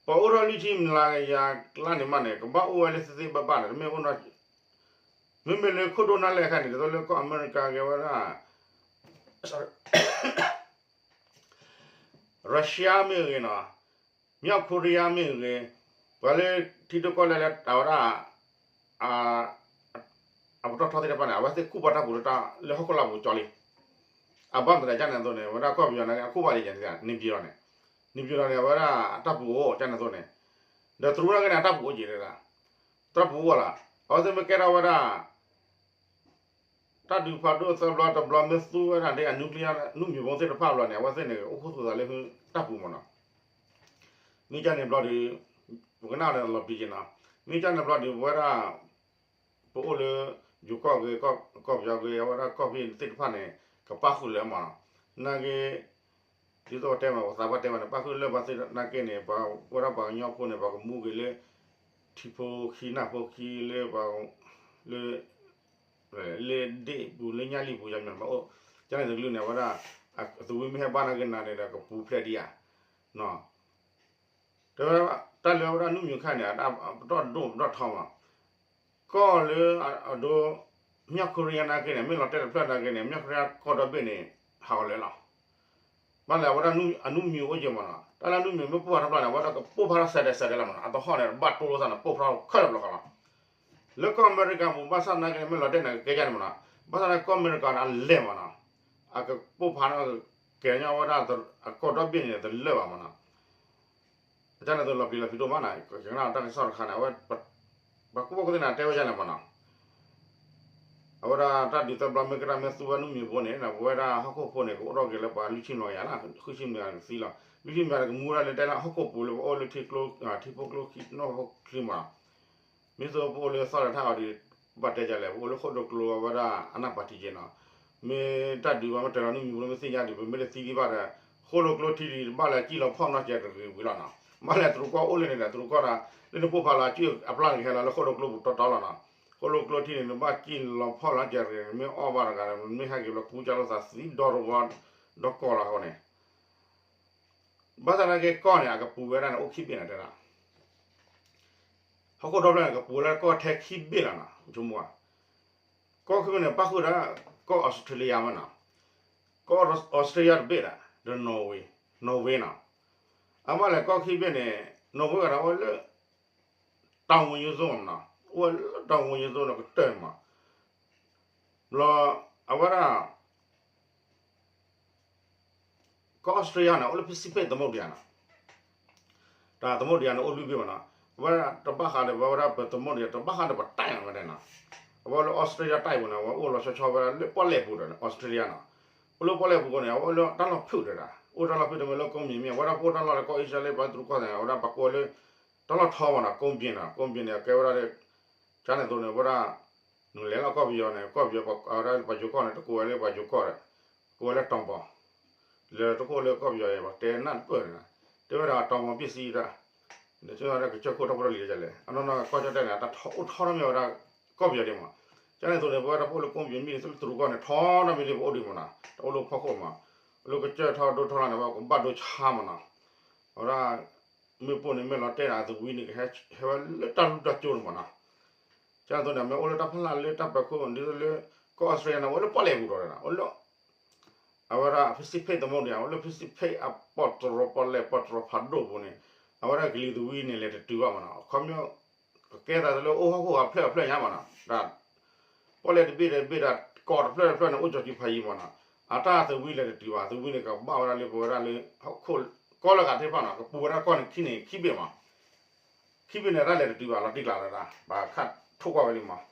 ပှၤအိၣ်ထီၣ်လွံၢ်ဆံမျးကယၤကျါန့ၣ်မးန့ၣ် ကဘၣ်အိၣ်ဝဲလၢသ့သ့ဘၣ်ဘၣ်န့ၣ် တမ့ၢ်အိၣ်နီၤ မ့မ့ၢ်လၢခိၣ်ဒိၣ်နၢ်လဲၣ်အခါန့ၣ် ဒ်သိးလၢကီၢ်အမဲရကၤကဲဝဲဒၣ် Russia မ့ၢ်ဂ့ၤနီၤ, မြောက်ကိုရီးယား မ့ၢ်ဂ့ၤ, ပှၤလၢထံဒိၣ်ကီၢ်လဲၢ်လၢအဝဲဒၣ် အပတီၢ်ထီသ့ၣ်တဖၣ်န့ၣ် အဝဲသ့ၣ်ကူၣ်ဘၣ်တၢ်ပူၤလၢတၢ်လၢဟီၣ်ခိၣ်လာ်ပူၤကၠီလံ. အဘၣ်မတၤဒ်န့ၣ်အသိးန့ၣ် အဝဲဒၣ်ကီၢ်ပယီၤန့ၣ် အကူၣ်ဘၣ်ဒ်န့ၣ် နေပြည်တော်န့ၣ်, နေပြည်တော်န့ၣ် အဝဲဒၣ်အတၢ်ပူၤအိၣ်ဒ်န့ၣ်အသိးန့ၣ်, ဒီးတရူးနာ်က့န့ၣ် အတၢ်ပူၤအိၣ်က့ၤဒၣ်, တၢ်ပူၤအိၣ်လီၤ. အဝဲသ့ၣ်မ့ၢ်ကဲထီၣ်ဝဲဒၣ် တၢ်ဒုးဖးဒိၣ်သၢဘျီတဘျီ မ့ၢ်သူဝဲဒၣ်ဒ်အ nuclear နူမံၤဘိသ့ၣ်တဖၣ်ဘျီန့ၣ် အဝဲသ့ၣ်န့ၣ် အိၣ်ခိၣ်သူသးလၢဟုတၢ်ပူၤမးနီၤ. မ့ၢ်ကန့ၣ်ဘျီဒီး ပကနၣ်ဒီးလီၤပျံၤက့ၤနီၤ. မ့ၢ်ကန့ၣ်ဘျီဒီး ပဝဲဒၣ် ပအိၣ်လၢ ယိၤကီၢ်ဂ့ၤ ကီၢ်ပယီၤဂ့ၤ အဝဲဒၣ်ကီၢ်ဖဲန့ၣ်သ့ၣ်တဖၣ်န့ၣ် ကပၣ်ဃုာ်လၢမးနီၤ. နာ်က့ ဒ်သိးပတဲမး ပသးပှၢ်တဲမးန့ၣ် ပၣ်ဃုာ်လၢပှၤသ့ၣ်နာ်က့န့ၣ် ပဝဲဒၣ်ပှၤကညီဖိန့ၣ် ပှၤကမူက့ၤလၢ ထံဖိခံနၢ်ဖိခံလၢ လၢ လၢဒ့ၣ်ပူၤလၢညၣ်လံၣ်ပူၤ ယမ့ၢ်မးအိၣ်, ကန့ၣ်တကလုာ်န့ၣ် အဝဲဒၣ် သဝံမ့ၢ်ဟဲဘၣ်နာ်က့နၤန့ၣ်ဒီး ကပူၤဖျဲးဒံးဧါ. တဲဝဲ တၢ်လၢအဝဲဒၣ်နူမံၤခါန့ၣ် ပတီၢ်ဒိၣ်ပတီၢ်ထီမး, ကီၢ်လၢအဒိ မြောက်ကိုရီးယား နာ်က့န့ၣ် မ့ၢ်လီၤတဲာ်တဖျၢၣ်နာ်က့န့ၣ် မြောက်ကိုရီးယား ကီၢ်ဒီဘ့ၣ်န့ၣ် ဟးဂီၤလၢာ်လီၤ. ဘၣ်လဲၣ် အဝဲဒၣ်အနူမံၤအိၣ်က့ၤမးနီၤ. တၢ်လၢအနူမံၤမ့ၢ်ပိၢ်ဖးတဖျၢၣ်န့ၣ် အဝဲဒၣ်ကပိၢ်ဖးထီၣ်စဲးဒဲးစဲးဒဲးလီၤမးနီၤ. အသဟီၣ်န့ၣ် ဘၣ်တိၢ်လိာ်သးန့ၣ် ပိၢ်ဖးထီၣ်ခဲလၢာ်ဘျီဃီလီၤ. လၢကီၢ်အမဲရကၤပူၤ ဘၣ်ဆၣ်နာ်က့န့ၣ် မ့ၢ်လီၤတဲာ်န့ၣ် ကကဲယါန့ၣ်မးနီၤ. ဘၣ်ဆၣ်န့ၣ် ကီၢ်အမဲရကၤန့ၣ် အလဲၢ်မးနီၤ. အကပိၢ်ဖးန့ၣ် ကဲညီဝဲဒၣ် အကီၢ်ဒီဘ့ၣ်န့ၣ် တလၢာ်ဘၣ်မးနီၤ. အကန့ၣ်သိးလီၤပျံၤလီၤဖုးဒိၣ်မးနီၤ ကနၣ်တၢ်ကစီၣ်တခါန့ၣ် အဝဲ ပှၤကူၣ်ဘၣ်ကူၣ်သ့န့ၣ် တဲဝဲဒ်န့ၣ်မးနီၤ. အဝဲဒၣ်တၢ်ဒုးသၢဘျီမ့ၢ်ကတၢၢ်မ့ၢ်သူဝဲနူမံၤဘိန့ၣ် ပဝဲဒၣ်ဟီၣ်ခိၣ်ဖိန့ၣ် ကအိၣ်ထီၣ်က့ၤလၢပှၤလွံၢ်ဆံမျးကယၤလီၤ, ဃုဆံမျးကယၤသံလီၤ. လွံၢ်ဆံမျးကယၤန့ၣ် ကမူဝဲဒၣ်လၢတဲလၢဟီၣ်ခိၣ်ပူၤလၢပအိၣ်လၢထံကျိ ထံဖိကျိခံနီၢ်ဖိချံမးနီၤ. မ့ၢ်သိးပအိၣ်လၢသီၣ်လၢထးအီၤဒီး ဘၣ်တဲဒ်လဲၣ် ပအိၣ်လၢဃိၣ်ဒိကျိအဝဲဒၣ်အနၢ်ပၢၢ်ထံက့နီၤ. မ့ၢ်တၢ်ဒုးဘၣ်မ့ၢ်တၢ်လီၤနူမံၤဘိမ့ၢ်သ့ၣ်ညါဒီး ပမ့ၢ်တသံဒံးဘၣ်ဒီး ဃိၣ်ဒိကျိထံဒီး ဘၣ်လဲၤကံၣ်လီၤဖီၣ်နီၢ်ကဲးတဂ့ၤဝံၤလီၤနီၤ. ဘၣ်လဲၤတရူးကီၢ်အိၣ်လၢန့ၣ်ဒီး တရူးကီၢ်ဒီး လၢနပိၢ်ဖးလီၤအစုအပျၢ်န့ၣ် ကဟဲလီၤလၢဃိၣ်ဒိကျိပူၤတီတီလီၤနီၤ. ဃိၣ်ဒိကျိထံန့ၣ် နဘၣ်ကံၣ်လီၤဖီၣ်လီၤကဲးတဂ့ၤ မ့ၢ်အီၣ်ဘၣ်တဂၤဒီး မ့ၢ်ဟဲက့ၤဘျီကူကၢ်လိာ်သးသံဒီတဝီ ဒီကီၢ်လီၤအဃိန့ၣ် ဘၣ်ဆၣ်နာ်က့ကီၢ်န့ၣ် အကပူၤဝဲဒၣ်န့ၣ် အိၣ်ခံဘ့ၣ်န့ၣ်တဲဒၣ် ဟီၣ်ခိၣ်ဒီဖျၢၣ်န့ၣ် ကပူၤဝဲဒၣ်ကီၢ်ထဲခံဘ့ၣ်လီၤနီၤ ဆိကမိၣ်ဧါ. ကီၢ်ခံဘ့ၣ်န့ၣ် ပၣ်ဃုာ်ဒၣ် ကီၢ်အီစထြ့လယါမးနီၤ. ကီၢ်အီစထြ့လယါတဘ့ၣ်ဒီး ဒီး Norway, Norway နီၤ. အမ့ၢ်လဲၣ်ကီၢ်ခံဘ့ၣ်န့ၣ် Norway ဂၤဒီးအိၣ်လၢ တောင်ဝင်ရိုးစွန်းမးနီၤ, အိၣ်ဝဲလၢ တောင်ဝင်ရိုးစွန်း ဒီးကတၢၢ်န့ၣ်မး ဘျီ အဝဲဒၣ် ကီၢ်အီစထြ့လယါန့ၣ် အိၣ်လၢ Pacific သမုဒ္ဒရာနီၤ. တၢ်သမုဒ္ဒရာန့ၣ် အိၣ်လွံၢ်ဘ့ၣ်မးနီၤ. အဝဲဒၣ်တဘၣ်ဃးဒီး ပဝဲဒၣ်ပသမုဒ္ဒရာ တဘၣ်ဃးဒီးပတၢ်အဝဲဒၣ်နီၤ. အဝဲလၢအီစထြ့လယါတၢ်အံၤပူၤန့ၣ် အဝဲအိၣ်လီၤဆီဆီဝဲဒၣ်လၢပီၣ်လဲၣ်ပူၤဒီး အီစထြ့လယါနီၤ. အိၣ်လၢပီၣ်လဲၣ်ပူၤအဃိန့ၣ် အဝဲအိၣ်လၢတၢ်လီၢ်ဖုၣ်တဒၣ်, အိၣ်တၢ်လီၢ်ဖုၣ်တမ့ၢ်လၢကိးမံၤမံၤ အဝဲဒၣ်ပအိၣ်တၢ်လီၢ်လၢကီၢ်အံၣ်စရ့လး ပှၤတရူးကီၢ်သဲးန့ၣ် အဝဲဒၣ်ပှၤကိးဝဲလၢ တၢ်လီၢ်ထီမးနီၤ, ကိးမံၤနီၤ, ကိးမံၤန့ၣ် အကဲဝဲဒၣ်လၢ ကန့ၣ်အသိးန့ၣ် အဝဲဒၣ် နလဲၤလီၤကီၢ်ပယီၤန့ၣ် ကီၢ်ပယီၤ အဝဲဒၣ်ပှၤယိၤကီၢ်န့ၣ် တကိးဝဲလၢပှၤယိၤကီၢ်ဒီး ကိးဝဲလၢတီၤပီၤ, လဲၤတခိၣ်လၢကီၢ်ပယီၤအံၤ ပှၤတဲနၢ်တပၢၢ်န့ၣ်, တဲဝဲဒၣ်တီၤပီၤပ့ၣ်စံတၢ်, ဒီးကၠီကၠၢခိၣ်ထီၣ်ဖိတၢ်လံၤဒ်လဲၣ်, အနီၢ်နီၢ်ကီၢ်ကၠီၣ်တဲၣ်န့ၣ် တၢ်အိၣ်ထီထီၣ်မ့ၢ်ဝဲဒၣ် ကီၢ်ပယီၤဒံးမး, ကန့ၣ်အသိးန့ၣ် ပဝဲဒၣ်ပအိၣ်လၢကိးမံၤမံၤလၢတရူးကီၢ်န့ၣ် ထီထီၣ်မ့ၢ်လၢပအိၣ်ဒံးမးနီၤ, တအိၣ်လၢဖီခိၣ်မး, လၢကစၢၢ်ထီၣ်ဒိၣ်ထီၣ်လၢန့ၣ် ပကဘၣ်ဒိဆါမးနီၤ, အဝဲဒၣ် မ့ၢ်ပိၢ်န့ၣ် မ့ၢ်လီၤတဲာ်န့ၣ် အသဝံန့ၣ် ကဟဲဝဲလၢတၢ်လူၢ်တၢ်ကၠိန့ၣ်မးနီၤ, ကန့ၣ်အသိးန့ၣ် မ့ၢ်အိၣ်လၢတၢ်ဖီလာ်လၢတၢ်ပၢၤခိၣ် ဒ်သိးလၢ ကီၢ်အီစထြ့လယါန့ၣ် အိၣ်လၢပီၣ်လဲၣ်ပူၤဒီး အိၣ်လၢ အဝဲဒၣ် Pacific သမုဒ္ဒရာ အိၣ်လၢ Pacific အပီၢ်တရီပီၣ်လဲၣ် ပီၢ်တရီဖးဒိၣ်ပူၤန့ၣ် အဝဲဒၣ်ကလံၤသဝံန့ၣ် လဲၤတတုၤဘၣ်မးနီၤ, အခီပညီ ကကဲသးလၢအိၣ်ဟီၣ်ခိၣ်ဂၤဖျၢၣ်ဖျၢၣ်ညါမးနီၤ, တၢ် ပီၣ်လဲၣ်တဘ့ၣ်တဘ့ၣ်ဒီး ကီးတဖျၢၣ်တဖျၢၣ်န့ၣ် အိၣ်ကၠီၤကၠံဖးယံၤမးနီၤ, အတၢ်သဝံလဲၤတတုၤဘၣ်, သဝံန့ၣ် ကဘၣ်ဝဲဒၣ်လၢပဝဲဒၣ်လၢ ဟီၣ်ခိၣ် ကီၢ်လၢဂၤသ့ၣ်တဖၣ်နီၤ, ကပူၤဝဲဒၣ်ကီၢ်န့ၣ်ခံန့ၣ် ခံဘ့ၣ်မး ခံဘ့ၣ်န့ၣ် တၢ်လဲၤတတုၤဘၣ်လီၤတံၢ်ကျါလီၤဒၣ်, ဘၣ်ခးထိၣ်ကွၢ်ဝဲလံမး,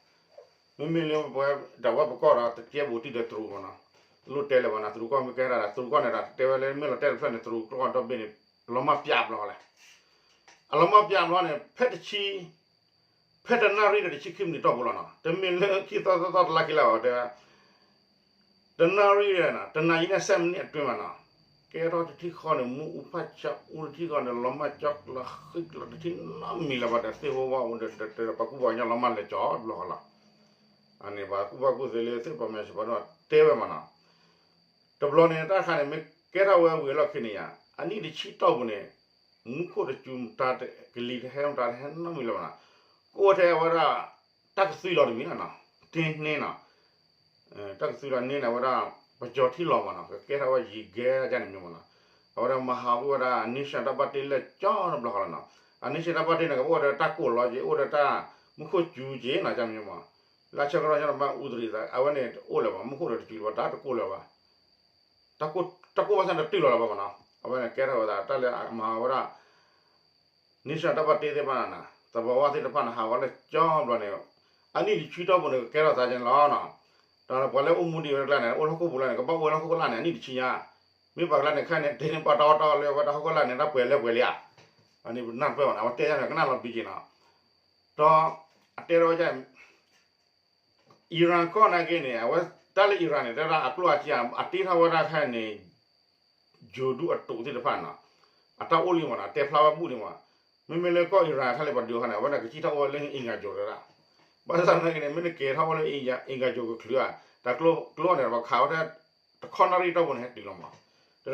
မ့မ့ၢ်လၢပဝဲဒၣ်ဝဲပကီၢ်ဒီး တကဲဘူးတံၢ်ဒီးတရူးမးနီၤ, လိၣ်တဲလၢၤဘၣ်နီၤ, တရူးကီၢ်မ့ၢ်ကဲထီၣ်ဒီး တရူးကီၢ်န့ၣ်ဒီး တဲဝဲလၢမ့ၢ်လီၤတဲာ်တဖျၢၣ်န့ၣ် တရူးကီၢ်ဒီဘ့ၣ်န့ၣ် လီၤမၢ်ပၠးဘျီလဲၣ်, အလီၤမၢ်ပၠးဘျီန့ၣ် ဖဲတဆံ ဖဲတနၣ်ရံၣ်ဒီးတဆံခံမံးနံးတီၢ်ပူၤလီၤနီၤ, တမ့ၢ်လၢခံသီသီသီတလါခံလါဘၣ်တဲဝဲ တနၣ်ရံၣ်ဒီး တနၤယံၤန့ၣ် ဆယ်မိနစ်အတွင်းမးနီၤ, ကဲထီၣ်တထံၣ်ဃီန့ၣ် မူအူဖးဆါအူတထံၣ်ဃီန့ၣ် လီၤမၢ်ကၠီလီၤဃံးလီၤတထံၣ်နီတမံၤလၢၤဘၣ်ဒီး သ့ၣ်ဝီဝါအူဒီး ပှၤကူၣ်ဘၣ်ကညီလီၤမၢ်လဲၤကၠီဘျီဃီလီၤ, အန့ၣ် ပှၤကူၣ်ဘၣ်ကူၣ်သ့လၢသ့ၣ်ပှၤမဲာ်ဆှးဘၣ်ဒီးတဲဝဲမးနီၤ, တဘျီန့ၣ် တၢ်တခါန့ၣ် မ့ၢ်ကဲထီၣ်ဝဲဝံၤအလီၢ်ခံန့ၣ်ယါ အနံၣ်တဆံတီၢ်ပူၤန့ၣ် မူခိၣ်တစူၤမတၤ ကလံၤတဟဲမတၤတဟဲနီတမံၤလၢၤဘၣ်နီၤ, ကအိၣ်ထဲအဝဲဒၣ် တၢ်ကသွံလီၤတမံၤလီၤနီၤ, တ့န့ၢ်နီၤ, တၢ်ကသွံလီၤန့ၢ်န့ၣ် အဝဲဒၣ် ပယီၤထံလီၤမးနီၤ, ကကဲထီၣ်ဝဲယံၤဂဲဒ်န့ၣ်မးနီၤ, အဝဲဒၣ်မၤဟးဂီၤဝဲဒၣ် nation တၢ်ဘၣ်တ့လၢကၠီတဘျီဃီလီၤနီၤ. အ nation တၢ်ဘၣ်တ့န့ၣ် ကဘၣ်အိၣ်ဒီးတၢ်ကိၢ်လီၤက့ၤ အိၣ်ဒီးတၢ်မူခိၣ်စူၤက့ၤနီၤ ကမ့ၢ်မး လၢဆၢကတီၢ်ဆၢတဘၣ်အူတရံးသး အဝဲန့ၣ်တအိၣ်လၢၤဘၣ် မူခိၣ်ဒီးတစူၤလၢၤဘၣ် တၢ်တကိၢ်လၢၤဘၣ် တၢ်ကိၢ်ဘၣ်ဆၣ်တတုၤလီၤလၢၤဘၣ်မးနီၤ. အဝဲန့ၣ်ကဲထီၣ်ဝဲဒၣ် တၢ်လၢအမၤဝဲဒၣ် nation တၢ်ဘၣ်တ့သ့ၣ်တဖၣ်န့ၣ်နီၤ သဘီဝါသ့ၣ်တဖၣ်န့ၣ် ဟးဂီၤလၢကၠီဘျီန့ၣ် အနံၣ်တဆံတီၢ်ပူၤန့ၣ် ကကဲထီၣ်သးကဲန့ၣ်လီၤနီၤ. ဒီးပှၤလၢအိၣ်မူဒံးဝဲတကျါန့ၣ် အိၣ်လၢဟီၣ်ခိၣ်ပူၤလၢန့ၣ် ကဘၣ်အိၣ်ဝဲလၢဟီၣ်ခိၣ်ကလာ်န့ၣ် အနံၣ်တဆံညါ မ့ၢ်ပှၤကျါန့ၣ် ခဲအံၤန့ၣ် တ့န့ၢ်ဘၣ်တၢ်အီၣ်တၢ်အီလၢဝဲဒၣ်ဟီၣ်ခိၣ်ကလာ်န့ၣ် တၢ်ပှဲၤလၢပှဲၤလံဧါ. အန့ၣ်ပနၢ်တပၢၢ်ဘၣ်န့ၣ် အဝဲတဲဒ်န့ၣ် ကနၣ်လီၤဘျံးက့ၤနီၤ. ဒီးအတဲထီၣ်ဝဲဒ် Iran ကီၢ်နာ်က့န့ၣ် အဝဲတၢ်လၢ Iran န့ၣ် တဲဒၣ်အကျိၣ်အစ့ အတ့ထီၣ်ဝဲဒၣ်ခဲအံၤန့ၣ် ယိၤဒူၣ်အတိာ်သ့ၣ်တဖၣ်နီၤ အတၢ်အိၣ်လံမးနီၤ တဲဖျါဝဲဘူၣ်န့ၣ်မး. မ့မ့ၢ်လၢကီၢ် Iran ခဲလၢာ်ပှၤဒုးခါန့ၣ် အဝဲဒၣ်ကစံၣ်ထီၣ်အိၣ်ဝဲလၢ အင်္ဂါဂြိုဟ် တဲဒၣ်. ဘၣ်ဆၣ်သနာ်က့န့ၣ် မ့ၢ်နကဲထီၣ်အိၣ်လၢ အင်္ဂါဂြိုဟ် ကချုးဧါ တၢ်ကျိၣ်ကျိၣ်န့ၣ် ပှၤခးဝဲဒၣ် တခီနၣ်ရံၣ်တီၢ်ပူၤန့ၣ် ဟဲတုၤလီၤမး.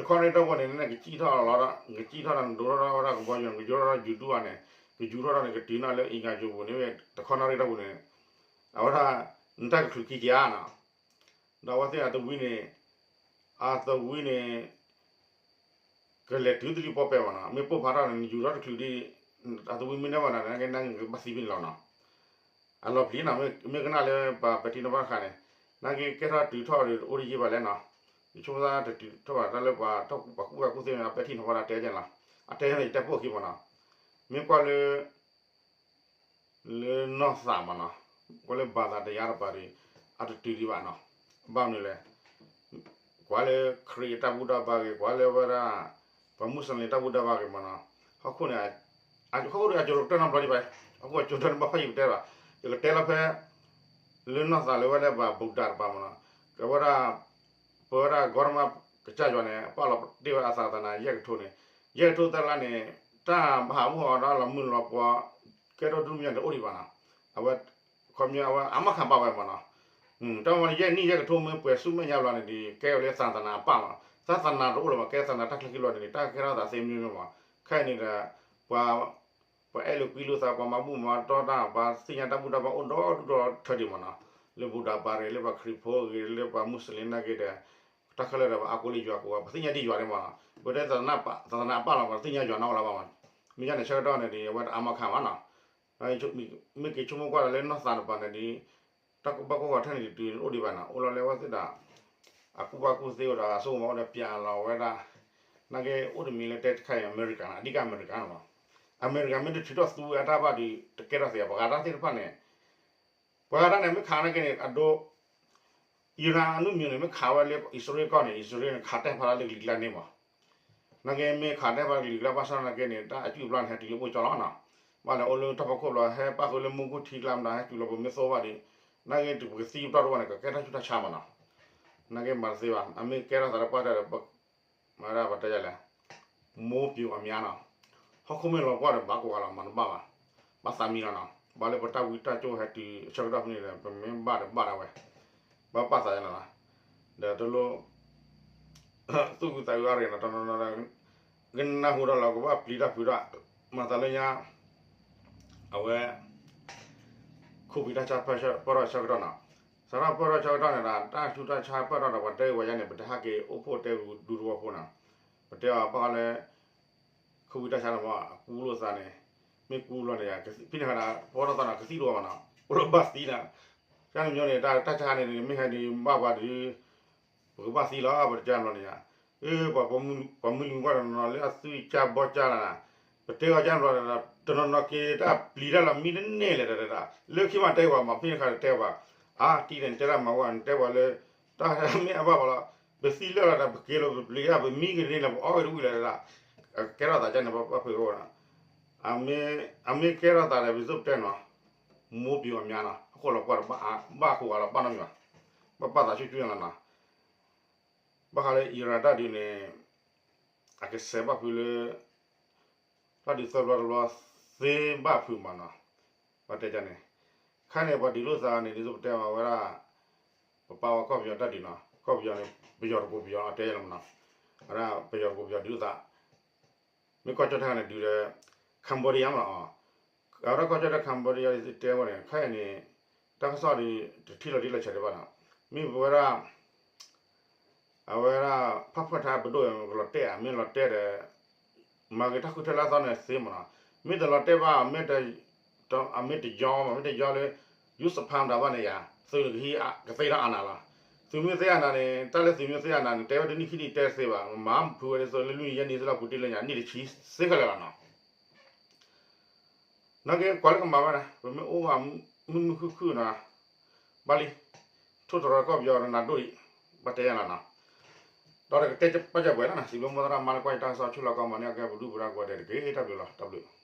တခီနၣ်ရံၣ်တီၢ်ပူၤန့ၣ် နကစံၣ်ထီၣ်လီၤဒီး နကစံၣ်ထီၣ်ဒီး နဒိထီၣ်ဝဲဒၣ်ကဘီယူၤ နကယိထီၣ်ဒီးယိၤဒူၣ်ဧါန့ၣ် ကယူၤထီၣ်ဒီးနကတုၤနီၣ်လၢ အင်္ဂါဂြိုဟ် ပူၤန့ၣ် တခီနၣ်ရံၣ်တီၢ်ပူၤန့ၣ် အဝဲဒၣ် နတၢ်ကချုးခံက့ၤဧါနီၤ. ဒီးအဝဲသ့ၣ်အသဝံန့ၣ် အသဝံန့ၣ် ကလဲၤတုၤသဒံးပီၣ်ပဲမးနီၤ မ့ၢ်ပိၢ်ဖးထီၣ်န့ၣ် နယူၤထီၣ်တချုးဒံး အသဝံမ့ၢ်နဲၣ်ဘၣ်န့ၣ် နကဘၣ်သံဖဲန့ၣ်လီၤနီၤ. အလီၤပျံၤနီၤ မ့ၢ်ကနၣ်လၢပှၤပဲာ်ထံနီၤဖးတခါန့ၣ် နကဲထီၣ်တုၤထီၣ်ဒီးအိၣ်တယံာ်ဘၣ်လဲၣ်နီၤ. ယဆိကမိၣ်သးတတုၤထီၣ်ဘၣ်တၢ်လၢပှၤ ပှၤကူၣ်ဘၣ်ကူၣ်သ့အပဲာ်ထံနီၤဖးတၢ်တဲကဲနီၤ အတဲန့ၣ် ယတဲပိာ်ခံမးနီၤ. မ့ၢ်ကွၢ်လၢ လၢနီၢ်သးမးနီၤ ကွၢ်လၢဘၣ်သးတယါတပၤဒီး အတတုၤဒံးဘၣ်နီၤ. ဘၣ်မနုၤလဲၣ် ကွၢ်လၢခရံာ်တၢ်ဘူၣ်တၢ်ဘါဂ့ၤ ကွၢ်လၢဝဲဒၣ် ပှၤမူစလ့ၣ်တၢ်ဘူၣ်တၢ်ဘါဂ့ၤမးနီၤ ဟီၣ်ခိၣ်န့ၣ် ဟီၣ်ခိၣ်ဒီးအကၠိၤတၢ်နီတဘျီဒံးဘၣ် ဟီၣ်ခိၣ်အကၠိၤတၢ်န့ၣ်ဘၣ်ဖးယံာ်ပတဲဘၣ် ယကတဲလီၤဖဲ လၢနီၢ်သးလၢဝဲဒၣ်ပှၤဘူၣ်ဒၣ်တပၤမးနီၤ ကဝဲဒၣ် ပဝဲဒၣ် government ကစၢ်ယွၤန့ၣ် ပာ်လီၤတ့ၢ်ဝဲအသးသနၤ ယဲၢ်ကထိန့ၣ် ယဲၢ်ကထိသၢလါန့ၣ် တၢ်ဘၣ်ဟးမုၢ်ဟးဒီးလီၤမုၢ်လီၤပှီၤ ကဲထီၣ်ဒ်မ့ၢ်တအိၣ်ဒံးဘၣ်နီၤ အဝဲ ခီပညီအဝဲအမါခးဘၣ်ဝဲမးနီၤ တၢ်မ့ၢ်န့ၣ် ယဲၢ်နံၣ်ယဲၢ်ကထိမ့ၢ်ပှဲၤဆူမဲာ်ညါဘျီန့ၣ်ဒီး ကဲဝဲလၢသးသနၤအပၢ်မး သးသနၤတအိၣ်လၢၤဘၣ် ကဲသနၤတၢ်ချၢခံဘျီန့ၣ်ဒီး တၢ်ကဲထီၣ်သးသ့မနုၤမး ခဲအံၤန့ၣ်ဒီး ပှၤ ပှၤအဲၣ်လုးကွံလိာ်သး ပှၤမၤဘူၣ်မၤတီတၢ် ပှၤသ့ၣ်ညါတၢ်ဘူၣ်တၢ်ဘါအိၣ်ဒီဒူၣ်ဒီထၢဒံးမးနီၤ လၢဘူၣ်ဒၣ်ပၤရ့ၣ် လၢပှၤခရံာ်ဖိဂ့ၤ လၢပှၤမူစလ့ၣ်နာ်က့ဒီး တၢ်ခဲလၢာ်ဒီးပှၤအါကိးလၢယွၤကိးဂၤ ပသ့ၣ်ညါဒ်ယွၤန့ၣ်မးနီၤ ပတဲသးသနၤအပၢ်လီၤ ပသ့ၣ်ညါယွၤနီၢ်ကီၢ်လီၤဘၣ်မး မ့ၢ်ယါန့ၣ်ဆၢကတီၢ်န့ၣ်ဒီး အဝဲတအါမးခးမးနီၤ မ့ၢ်က့ၤဆိကမိၣ်ကွၢ်ဒီးလၢနီၢ်သးတပၤန့ၣ်ဒီး တၢ်ကူၣ်ဘၣ်ကူၣ်သ့ထဲန့ၣ်တတုၤန့ၣ်အိၣ်ဒံးဘၣ်နီၤ အိၣ်လီၤလၢအဝဲသ့ၣ်ဒီး အကူၣ်ဘၣ်ကူၣ်သ့ဝဲဒီးအစိကမီၤအိၣ်ဒီးပျးလီၤဝဲဒၣ် နာ်က့အိၣ်တမံၤလၢတဲတခါအံၤ အမဲရကၤနီၤ အဓိက အမဲရကၤနီၤ အမဲရကၤမ့ၢ်တထုးထီၣ်သူဝဲအတၢ်ဘၣ်ဒီး တကဲထီၣ်သ့ ပှၤဂၤတၢ်သ့ၣ်တဖၣ်န့ၣ် ပှၤဂၤတၢ်န့ၣ် မ့ၢ်ခးနာ်က့န့ၣ် အဒိ အံရၣ်အနုမံၤန့ၣ် မ့ၢ်ခးဝဲလၢအံၣ်စရ့လးကီၢ်န့ၣ် အံၣ်စရ့လးန့ၣ် ခးတဲာ်ဖးလၢလၢကလံၤကျါန့ၣ်မး နာ်က့မ့ၢ်ခးတဲာ်ဖးလၢကလံၤကျါ ဘၣ်ဆၣ်နာ်က့န့ၣ် တၢ်အစုၣ်အပျၢ်န့ၣ် ဟဲတုၤလၢပှိၢ်ကၠီလီၤနီၤ ဘၣ်လဲၤအိၣ်လၢတၢ်ဖီခိၣ်ဘျီ ဟဲပၣ်ဃုာ်လၢမူခိၣ်ထံကျါမတၤ ဟဲတုၤလီၤပမ့ၢ်သိဘၣ်ဒီး နာ်က့တုၤပကသံပတီၢ်တဝီန့ၣ် ကကဲထီၣ်ဆူၣ်ထီၣ်ဆါမးနီၤ နာ်က့မၤတသ့ဘၣ် အမ့ၢ်ကဲထီၣ်သးတပှၢ်တၢၢ်ဒီး မၤဒၣ်ပတဲယလဲၣ် မိုးပြိုအများနီၤ ဟီၣ်ခိၣ်မ့ၢ်လီၤပှီၢ်ဒီး ဘၣ်ကိးဂၤလီၤ မၤတဘၣ်ဘၣ် ဘၣ်သးမံလီၤနီၤ ဘၣ်လၢပတၢ်ဝံတၢ်ကၠိဟဲတုၤအဆၢကတီၢ်ဖဲန့ၣ်ဒီး ပမ့ၢ်ဘၣ်ဒီးဘၣ်ဒၣ်ဝဲ ဘၣ်ပာ်သးယလဲၣ်နီၤ ဒီးတလိၣ် သူၣ်အုးသးအုးအါရ့ၤနီၤ တနီၤနီၤဒီး ကနၢ်ဟူဒီးလီၤ ကဘၣ်ပျံၤတၢ်ဖုးတၢ် မၤသးလၢညါ အဝဲ ခိၣ်ဖံးတၢ်ဆါပၢၢ်ထီၣ်ဆၢကတီၢ်နီၤ စးထီၣ်ပၢၢ်ထီၣ်ဆၢကတီၢ်န့ၣ်ဒီး တၢ်ဆူးတၢ်ဆါပၢၢ်ထီၣ်ဒီး ပှၤတဲဝဲယါန့ၣ် ပတဟးက့ၤအိၣ်ဖှိၣ်တဲဂုၤဒူသဝီဖိနီၤ ပတဲအီၤဘၣ်ဃးလၢ ခိၣ်ဖံးတၢ်ဆါန့ၣ်မး အကူလိာ်သးန့ၣ် မ့ၢ်ကူဘျီန့ၣ် ဖဲန့ၣ်ဃီဒီး ပဝဲဒၣ်သးန့ၣ် ကသံတဝီမးနီၤ အိၣ်လၢဘၣ်သံနီၤ ကန့ၣ်မ့ၢ်န့ၣ် တၢ်ဆါန့ၣ် မ့ၢ်ဟဲဒုးဘၣ်ပှၤဒုး ပကဘၣ်သံလီၤ ပတကၢဘျီန့ၣ်ယါ အၢ ပှၤမုၢ်လူၤကွၢ်တနီၤနီၤလၢအသွံၣ်ကၢ်ဘီကၢ်လၢ်နီၤ ပတဲအီၤကၢဘျီဒီး တနီၤနီၤက့ၤတၢ်ပျံၤတၢ်လီၤမံတန့ၢ်လဲၣ်ဒီး လၢခံမးတဲပှၤမး ဖဲန့ၣ်ဃီဒီးတဲပှၤ အါ တံၤန့ၣ် နတဲတၢ်မၤဝဲ နတဲပှၤလၢ တၢ်မ့ၢ်အဘၣ်ပှၤလီၤ ပသံလၢာ်လီၤဒီး ပက့ၤလီၤပပျံၤတၢ် ပမံကန့ၢ်လၢပအီၣ်က့ၤတဝံၣ်လၢၤဒၣ် ကဲထီၣ်သးကန့ၣ် ပဘၣ်ဖုးဝဲနီၤ အမ့ၢ်ကဲထီၣ်သးဒီး ပစိၣ်ပတဲနီၤ မိုးပြိုအများနီၤ ဟီၣ်ခိၣ်လီၤပှီၢ်ဒီး ဘၣ်ကိးဂၤလီၤဘၣ်နီတမံၤဘၣ် ဘၣ်ပာ်သးဆူၣ်ဆူၣ်န့ၣ်လီၤနီၤ ဘၣ်ဃးလၢ Iran တၢ်ဒုးန့ၣ် အကစဲးဘၣ်ဖုးလၢ တၢ်ဒုးသၢဘျီတဘျီ သ့ဘၣ်ဖုးမးနီၤ ပတဲကန့ၣ် ခါန့ၣ် ပှၤဒုးလိာ်သးန့ၣ် ဒ်သိးပတဲမးဝဲဒၣ် ပပာ်ဝဲကီၢ်ပယီၤတၢ်ဒုးနီၤ ကီၢ်ပယီၤန့ၣ် ပယီၤတကိးပယီၤအတဲယဲလီၤမးနီၤ အဝဲဒၣ်ပယီၤတကိးပယီၤဒုးလိာ်သး မ့ၢ်ကီၢ်ကၠီၣ်တဲၣ်ခါန့ၣ် ဒုးဒီး Cambodia မးနီၤ အဝဲဒၣ်ကီၢ်ကၠီၣ်တဲၣ် Cambodia တဲဝဲန့ၣ် ခဲအံၤန့ၣ် တၢ်ကစီၣ်ဒီး တထံၣ်လီၤတံၢ်လီၤဆဲးဒံးဘၣ်နီၤ မ့ၢ်ပဝဲဒၣ် အဝဲဒၣ် ဖၣ်ဖၢၣ်ထါပဒိၣ်အံၤ ကလီၤတဲာ်ဧါ မ့ၢ်လီၤတဲာ်ဒီး မၤဂ့ၤတၢ်ဃုထၢလၢအသီန့ၣ်သ့မးနီၤ, မ့ၢ်တလီၤတဲာ်ဘၣ် မ့ၢ်တယီမး မ့ၢ်တယီလၢ ယူစဖါမတၤဘၣ်န့ၣ်ယါ သုးကဟံးကသ့ထီၣ်အနးလီၤ. သုးမ့ၢ်သ့အနးန့ၣ် တၢ်လၢသုးမ့ၢ်သ့အနးန့ၣ် တဲဝဲတနံၣ်ခံနံၣ်တဲသ့ဘၣ် မၤဖုးဝဲဒ်သိးလၢလွံၢ်နံၣ်ယဲၢ်နံၣ်သ့လီၤ ပူၤတ့ၢ်လၢညါ နံၣ်တဆံစ့ၢ်ကီးလၢာ်လီၤနီၤ. နာ်က့ကွၢ်လၢကမၤဝဲဒၣ် ပမ့ၢ်အိၣ်ဘၣ်မုာ်မုာ်ခုၣ်ခုၣ်နီၤ, ဘၣ်လံ, ထိၣ်သတြီၤကီၢ်ပယီၤနးဒိၣ်အံၤ, ဘၣ်တဲယၤလီၤနီၤ, ဒီးတကတဲပၢၢ်ကၢၤပှဲၤလီၤနီၤ, စံးဘျုးမိၢ်သရၣ်မါလၢကွၢ်ယတၢ်ကစီၣ်ဆူလီၤကီမးန့ၣ် အကဲပဒုၣ်ပဒါကိးဂၤဒဲးတက့ၢ် တၢ်ဘျုးလီၤ တၢ်ဘျုး